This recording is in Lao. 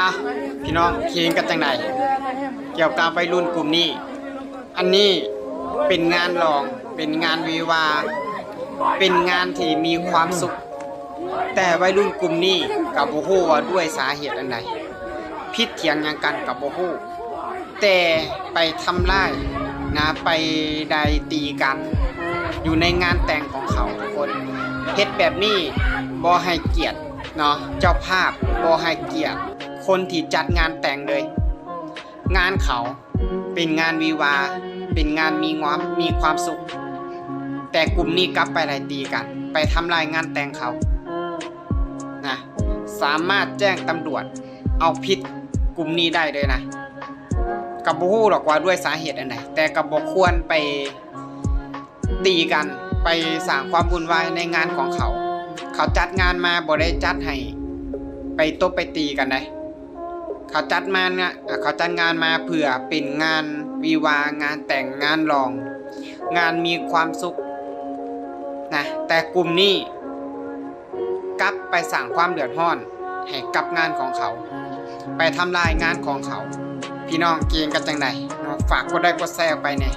ອ້າວ ພີ່ນ້ອງຄິດເຫັນກັນຈັ່ງໃດ ກ່ຽວກັບໄວລຸ້ນກຸ່ມນີ້? ອັນນີ້ເປັນງານຫຼອງ ເປັນງານວິວາ ເປັນງານທີ່ມີຄວາມສຸກ, ແຕ່ໄວລຸ້ນກຸ່ມນີ້ກໍບໍ່ຮູ້ວ່າດ້ວຍສາເຫດອັນໃດ, ຜິດຖຽງຫຍັງກັນກໍບໍ່ຮູ້, ແຕ່ໄປທຳຮ້າຍນະ, ໄປໄດ້ຕີກັນຢູ່ໃນງານແຕ່ງຂອງເຂົາ. ທຸກຄົນເຮັດແບບນີ້ບໍ່ໃຫ້ກຽດເນາະ ເຈົ້າພາບ, ບໍ່ໃຫ້ກຽດຄົນທີ່ຈັດງານແຕ່ງເລີຍ. ງານເຂົາເປັນງານວິວາ, ເປັນງານມີງວາມ ມີຄວາມສຸກ, ແຕ່ກຸ່ມນີ້ກັບໄປໄລ່ຕີກັນ, ໄປທຳລາຍງານແຕ່ງເຂົານະ. ສາມາດແຈ້ງຕຳຫຼວດເອົາຜິດກຸ່ມນີ້ໄດ້ເລີຍນະ. ກໍບໍ່ຮູ້ດອກວ່າດ້ວຍສາເຫດອັນໃດ, ແຕ່ກໍບໍ່ຄວນໄປ ຕີກັນ, ໄປສ້າງຄວາມວຸ່ນວາຍໃນງານຂອງເຂົາ. ເຂົາຈັດງານມາບໍ່ໄດ້ຈັດໃຫ້ໄປຕົບໄປຕີກັນໃດ, ເຂົາຈັດມານະ ເຂົາຈັດງານມາເພື່ອເປັນງານວິວາ, ງານແຕ່ງ, ງານຫຼອງ, ງານມີຄວາມສຸກນະ. ແຕ່ກຸ່ມນີ້ ກັບໄປສ້າງຄວາມເດືອດຮ້ອນໃຫ້ກັບງານຂອງເຂົາ, ໄປທຳລາຍງານຂອງເຂົາ. ພີ່ນ້ອງຄິດເຫັນກັນຈັ່ງໃດເນາະ? ຝາກກົດໄລກົດແຊອອກໄປແດ່.